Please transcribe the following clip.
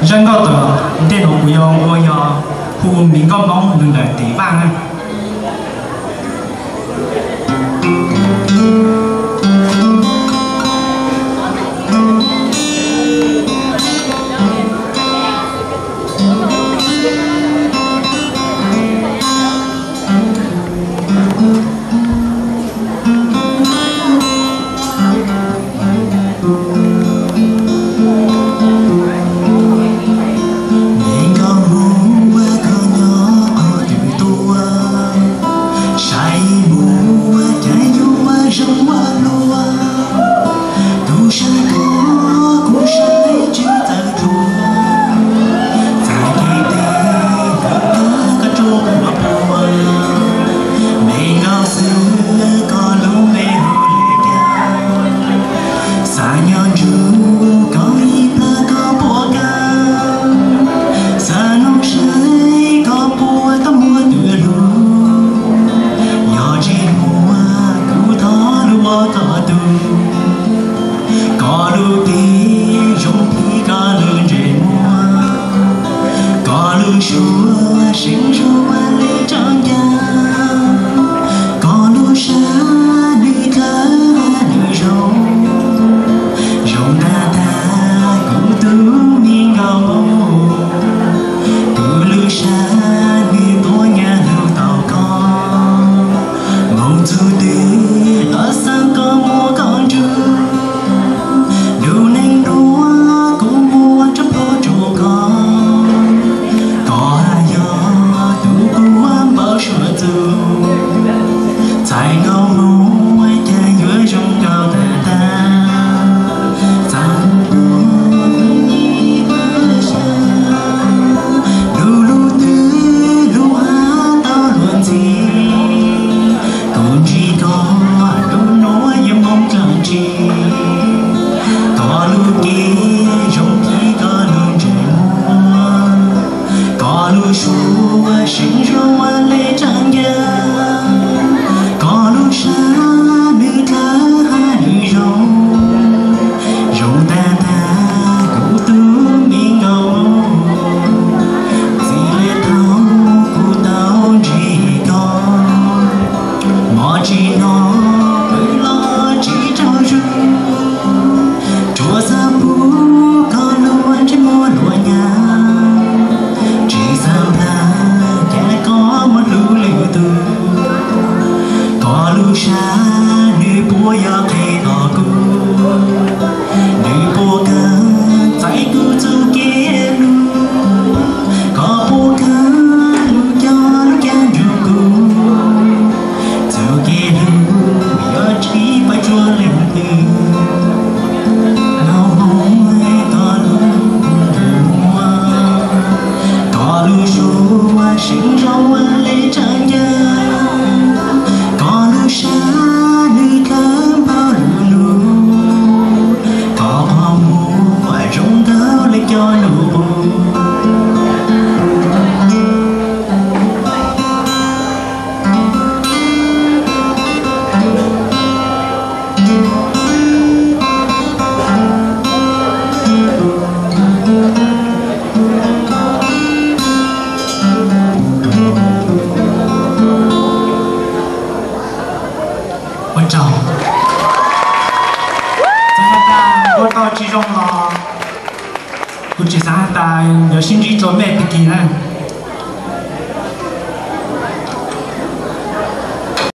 Zaj nkauj tom ntej no kuv yuav ua yog hu Me Nkauj Hmoob nws ntawm Tim Vaj na. Me nkauj Hmoob, koj nyob qhov twg tuaj, saib mus cas yuav zoo ua luaj. Kuv saib koj, kuv saib tsis txawj tuaj, txoj kev teb ntawm koj, koj rau kuv puas. Me nkauj xwb, koj lub npe hu li cas? Xav nyob ntsug koj ib plab koj puas kawg, xav noog saib koj puas tau muaj tus hlub. Yog tsis muaj, kuv thov lub ua koj tus. Koj lub tib zoo plig, koj lub ntsej muag, koj lub suab seev zoo ua li tsob ncauj, koj lub sab nws dawb nws zoo, zoo tag tag kuv tus me nkauj Hmoob. Kuv lub sab nws tuaj nyam hlub tau koj, mus txog twg los xav koj muab koj ntsug. Lub neej no kuv muab tso plhuav rau koj, koj yog tus kuv npau suav txug. Txais nkauj Hmoob cas yuav zoo nkauj tag tag, txais tus ib sab, lub lub twg lub hav tau luag ntxhi. Kuv ntsib koj lub no yuav moo dlaab tsi? Koj lub cev zoo li koj lub ntsej muag, koj lub suab seev zoo ua li tsob ncauj, koj lub sab nws dawb hab nws zoo, zoo tag tag kuv tus me nkauj. Txij li thaum kuv tau ntsib koj, hmo tsis hnov pw los tsis tsaug zug, tsuas xav pum koj lub ntsej muag luag nyab, tsis xav nplag cas koj muaj hlub lwm tus. Koj lub sab nws puas yog qhia txog kuv, nws puas kawg txais kuv txuj kev hlub, koj puas kawg lug coj lub caij nrug kuv. Txuj kev hlub yuav tsis pab tsuaj leej twg. Nkauj Hmoob, koj lub ntsej muag, koj lub suab seev zoo ua li tsob ncauj, koj lub sab nws kawg npau lug lug, koj qhov muag zoo nkauj li cov nus qus. Ua tsaug. Txawm hais tias nkauj tau tsis zoo los kuv tsis xav hais tas yuav sib ntsib rua mej tag kis na.